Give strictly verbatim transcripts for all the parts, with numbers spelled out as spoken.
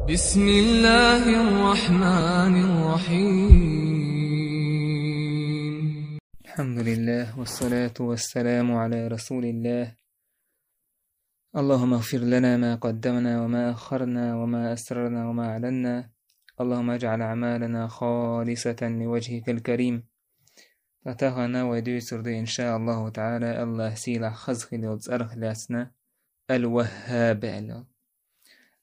بسم الله الرحمن الرحيم. الحمد لله، والصلاة والسلام على رسول الله. اللهم اغفر لنا ما قدمنا وما أخرنا وما أسررنا وما أعلنا. اللهم اجعل أعمالنا خالصة لوجهك الكريم. Ткъа тахана вай дуьйцур ду, иншааллаху таӀала, АллахӀ сийлахь хаза хилла йолу цӀарах лаьцна, Ал-Ваххаб аьлла.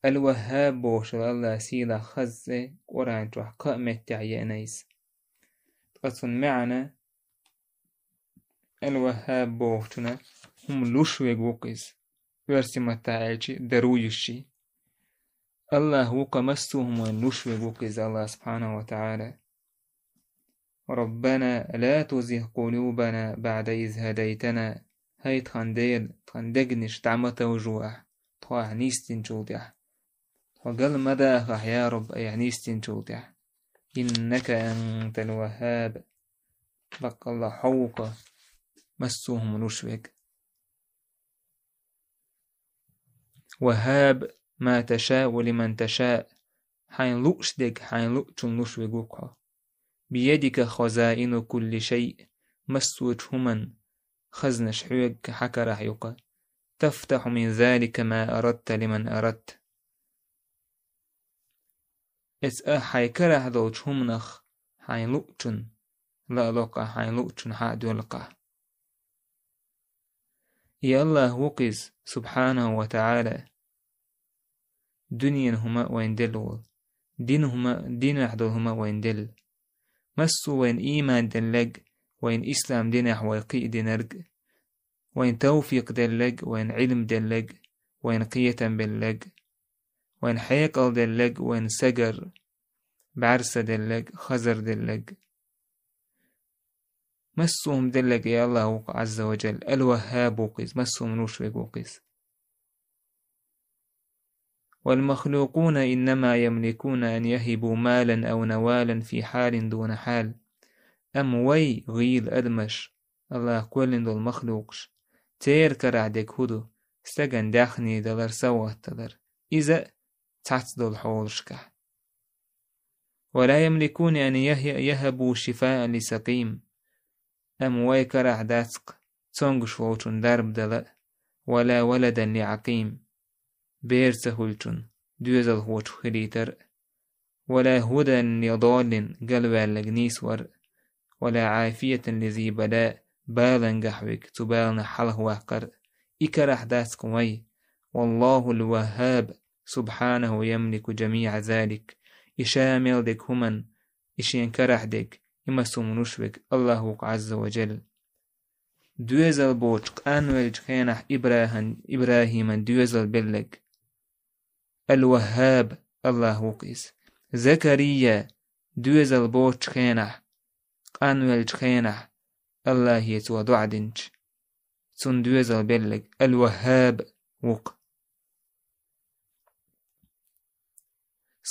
Ал-Ваххаб бохуш йолу АллахӀ сийлахь хаза цӀе Къуръан чохь кхаа меттехь еана иза. Ткъа цуьнан маьӀна, Ал-Ваххаб бохучунна хӀума луш верг ву-кх иза. Оьрсийн маттахь аьлча, дарующий. АллахӀ ву-кх, массо а хӀуманна луш верг ву-кх иза, АллахӀ субхьанаху ва таӀала. ربنا لا تزغ قلوبنا بعد إذ هديتنا. ХӀай тхан Дела, тхан дегнаш дӀа ма товжо ахь, тхо ахь нисдинчул тӀаьхьа. Тхо гал ма дахахь, я Рабби, айхьа нисдинчул тӀаьхьа. إنك أنت الوهاب. Баккъалла хьо ву-кх массо а хӀума луш верг. وهب ما تشاء لمن تشاء. Хьайна лууш дерг хьайна луучунна луш верг ву-кх хьо. بيدك خزائن كل شيء. Массочу хӀуманан хазнаш хьоьга, хьан карахь ю-кх. تفتح من ذلك ما أردت لمن أردت. Эцу ахь хьайн карахь долчу хӀуманах хьайна луучунна лаало-кх ахь, хьайна луучунна хьан а доьлла-кх ахь. И АллахӀ ву-кх иза, субхьанаху ва таӀала, дуьненан хӀума а вайна делла волу, динан хӀума, динехь долу хӀума а вайна делла. Массо а вайна ийман делларг, вайна ислам динехь вай кхиадинарг, вайна тавфикъ делларг, вайна Ӏилма делларг, вайна кхетам белларг, вайна хьекъал делларг, вайна сагар, бӀаьрса делларг, хазар делларг. Массо а хӀума делларг и АллахӀ ву-кх, Ӏазза ва Джалла, Ал-Ваххаб ву-кх иза, массо а хӀума луш верг ву-кх иза. والمخلوقون إنما يملكون أن يهبوا مالا أو نوالا في حال دون حال. Амма вай, гӀийла адамаш, АллахӀа кхоьллина долу махлукъаш, церан карахь дерг хӀун ду? Стагана даьхни далар, совгӀат далар. Иза а цхьацца долу хьолашкахь. ولا يملكون أن يه-، يهبوا شفاء لسقيم. Амма вай карахь дац-кх цомгуш волчунна дарба дала а, ولا ولدا لعقيم, бер ца хуьлучунна доьзалхочух хилийтар а, ولا هدى لضال, галваьлларг нийсвар а, ولا عافية لذي بلاء, балангахь верг цу баланах хьалхаваккхар а. И карахь дац-кх вай. والله الوهاب سبحانه يملك جميع ذلك. И ша мел дерг хӀуманна, и шен карахь дерг, и массо а хӀума луш верг АллахӀ ву-кх, Ӏазза ва Джалла. Доьзал боцуш къанвеллачу хенахь ИбрахӀан-, ИбрахӀиман доьзал белларг Ал-Ваххаб АллахӀ ву-кх иза. Закария доьзал боцучу хенахь, къанвеллачу хенахь, АллахӀе цо доӀа динчу, цунна доьзал белларг Ал-Ваххаб ву-кх.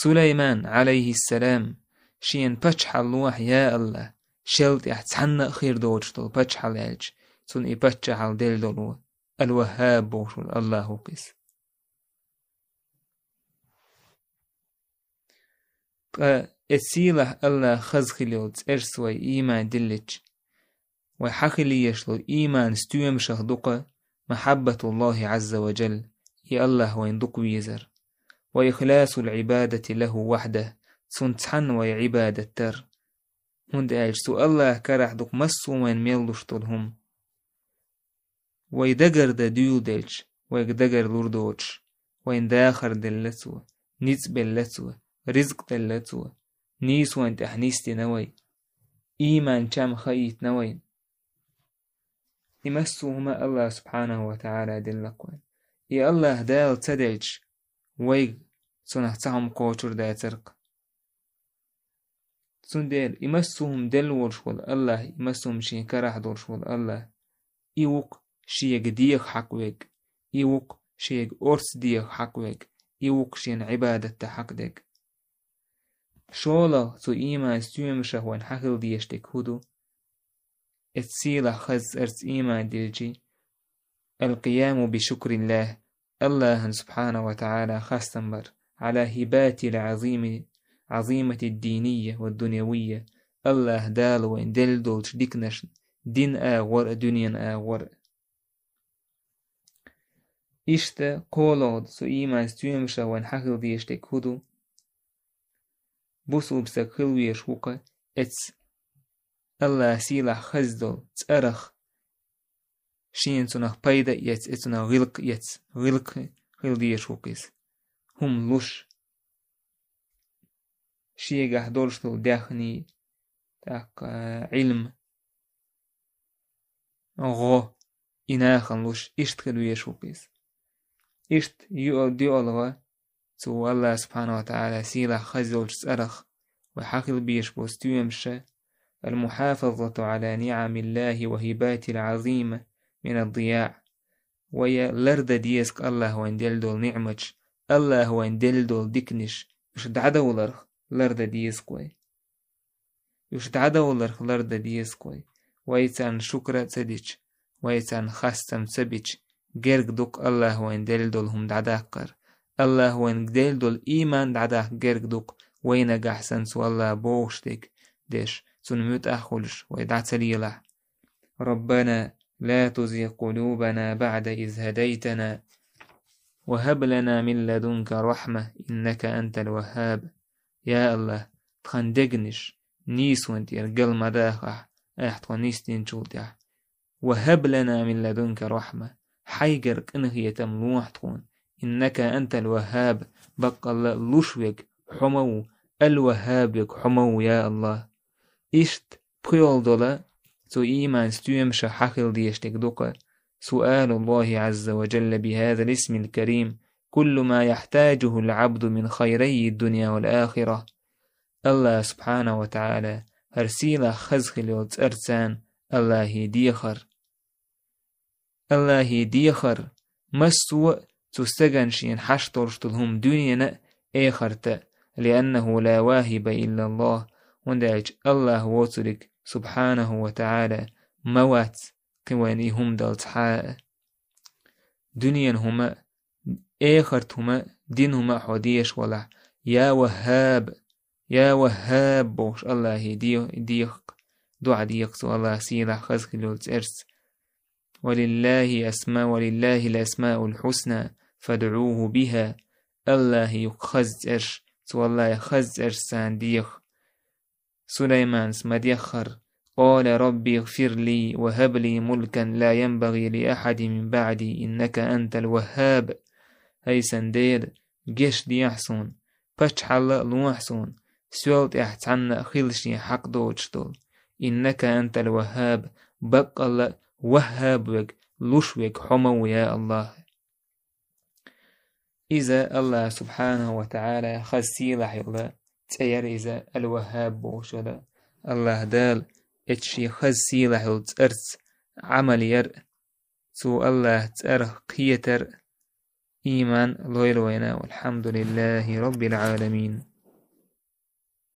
Сулайман, Ӏалайхиссалам, шена паччахьалла лохьа, я АллахӀ, шел тӀехь цхьанна а хир доцуш долу паччахьалла аьлча, цунна и паччахьалла делла долу Ал-Ваххаб бохуш волу АллахӀ ву-кх иза. Ткъа эцу сийлахь АллахӀ хаза хилла йолу цӀерца вай ийман диллича, вай хьан хила езаш долу ийман стоьмашах ду-кх محبة الله عز وجل, и АллахӀ вайна дукха везар, وإخلاص العبادة له وحده, цунна цхьанна вай Ӏибадат дар. ХӀунда аьлча цу АллахӀан карахь ду-кх массо а вайна мел луш долу хӀума. Вай дагар дан дуьйладелча, вайга дагар лур доцуш, вайна дахар делла Цо, ницкъ белла Цо, ризкъ делла Цо, нийсонан тӀехь нисдина вай, ийман чам хаийтина вайна. И массо а хӀума АллахӀа субхьанаху ва таӀала делла-кх вайна. И АллахӀ Дала ца делча, вайга Цунах цхьа хӀума кхочур дацара-кх. Цундела и массо а хӀума делла волуш волу АллахӀ, и массо а хӀума шен карахь долуш волу АллахӀ, и ву-кх шега деха хьакъ верг, и ву-кх шега орца деха хьакъ верг, и ву-кх шена Ӏибадат дан хьакъ дерг. ШолгӀа цу ийман стоьмашах вайна хьан хила дезаш дерг хӀун ду? Эцу сийлахь хаза цӀарца ийман дилчи, القيام بشكر الله, АллахӀан субхьанаху ва таӀала хастам бар, على هبات العظيم، عظيمة الدينية والدنيوية. Аллаха Дала вайна делла долчу диканашна дин агӀор а, дуьнен агӀор а. Иштта кхоалгӀа цу ийман стоьмаша вайна хьан хила дезаш дерг хӀун ду? Бусалба стаг хила везаш ву-кх эцу Аллаха сийлахь хаза долу цӀарах, шена цунах пайда а эцна, цунах гӀиллакх а эцна, гӀиллакх хила дезаш ву-кх иза. ХӀума луш, шегахь долуш долу даьхни, тӀаккха Ӏилма, гӀо, и нахана луш, иштта хила везаш ву-кх иза. Иштта юа-, дуьалгӀа цу Аллаха субхьанаху ва таӀала сийлахь хаза йолчу цӀарах вай хьан хила безаш болу стоьмаша: المحافظة على نعم الله وهباته العظيمة من الضياع. Вай лардан деза-кх Аллаха вайна делла долу ниӀматаш, Аллаха вайна делла долу диканаш, уьш дӀадовларх лардан деза-кх вай. Уьш дӀадовларх лардан деза-кх вай. Вай царна шукра а ца дича, вай царна хастам ца бича, герга ду-кх Аллаха вайна делла долу хӀума дӀадаккхар. Аллаха вайна делла долу ийман дӀадаккха герга ду-кх, вай нагахь санна цу Аллаха бохуш дерг деш, цунна муьтӀахь а хуьлуш, вай дӀа ца лелахь. ربنا لا تزغ قلوبنا بعد إذ هديتنا وهب لنا من لدنك رحمة إنك أنت الوهاب. Я Аллах, тхан дегнаш нийсонан тӀера гал ма дахахь, Ахь тхо нисдинчул тӀаьхьа. وهب لنا من لدنك رحمة. Хьайгара къинхетам лохьа тхуна. إنك أنت الوهاب. Баккъалла а луш верг Хьо ма ву, Ал-Ваххаб верг Хьо ма ву, я Аллах. Иштта пхоьалгӀа долу цу ийман стоьмаша хьан хила дезаш дерг ду-кх: سؤال الله عز وجل بهذا الاسم الكريم كل ما يحتاجه العبد من خيري الدنيا والآخرة. Аллаха субхьанаху ва таӀала хӀара сийлахь хаза хила йолу цӀарца Аллахе дехар. Аллахе дехар, массо а цу стагана шена хьашт долуш долу хӀума дуьненан а, эхартан а, لأنه لا واهب إلا الله, хӀунда аьлча Аллах воцург, субхьанаху ва таӀала, ма вац кхин вайна и хӀума даллалц хьа а. Дуьненан хӀума а, эхартан хӀума а, динан хӀума а хьо дезаш валахь: «Я Ваххаб, я Ваххаб», – бохуш, Аллахе де-, дехакх, дуӀа дехакх цу Аллаха сийлахь хаза хила йолу цӀерца. «ولله أسماء، ولله الأسماء الحسنى فادعوه بها». Аллахе ю-кх хаза цӀераш, цу Аллахе хаза цӀерашца деха. Сулаймана ма деххара: «قال رب اغفر لي وهب لي ملكا لا ينبغي لأحد من بعدي إنك أنت الوهاب». ХӀай сан Дела, геч дехьа суна, паччахьалла а лохьа суна, соьл тӀехь цхьанна а хила шен хьакъ доцуш долу. «إنك أنت الوهاب», баккъалла а Ваххаб верг, луш верг Хьо ма ву, я Аллах. Иза Аллах субхьанаху ва таӀала хаза сийлахь йолу цӀе яра иза, Ал-Ваххаб бохуш йолу. Аллах Дала эцу шен хаза сийлахь йолу цӀарца Ӏамал яр, цу Аллах цӀарах кхетар, ийман лойла вайна. Валхьамдулиллахи Раббил Ӏаламин.